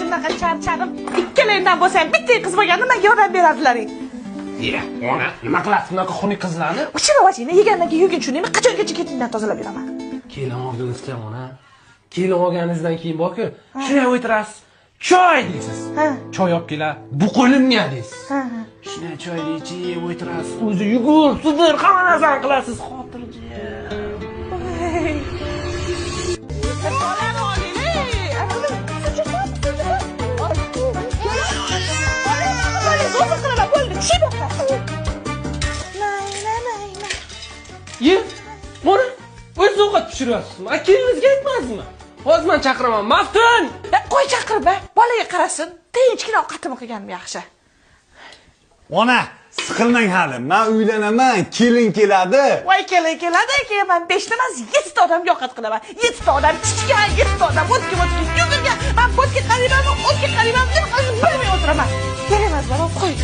Shunaqa charchadim. Ikkalangdan bo'lsa ham bitta qiz bo'lganda menga yordam berardilaring. Ye, ona, nima qilasiz bunaqa xunuk qizlarni? Uchira vachingni yegandan keyin yugin tushundingmi? Qachongacha ketingdan tozalab yuraman? Kelin olganingizcha ona. Kelin olganingizdan keyin borku, shunday o'tirasiz. Choy deysiz. Choy olib keladi, bu qo'limga deysiz. Shunday choyni ichib o'tirasiz, o'zi yugur, sudur, hamma narsani qilasiz, xotirjam. Ye, mana o'zingiz ovqat pishiryapsizmi? A keliningizga aytmaysizmi? Hozir men chaqiraman. Maftun! Qo'y chaqirma, bolaga qarasin. Tinchgina ovqatimni qilganim yaxshi. Ona, siqilmang hali. Men uylanaman, kelin keladi. Voy kelin keladi, keyin men 5 ta emas, 7 ta odamga ovqat qilaman. 7 ta odam chichgan, 7 ta odam o'tga yugurgan. Men bo'tga qaraymanmi, o'tga qaraymanmi, nima qilishni bilmay o'tiraman. Kerak emas, bolam, qo'y.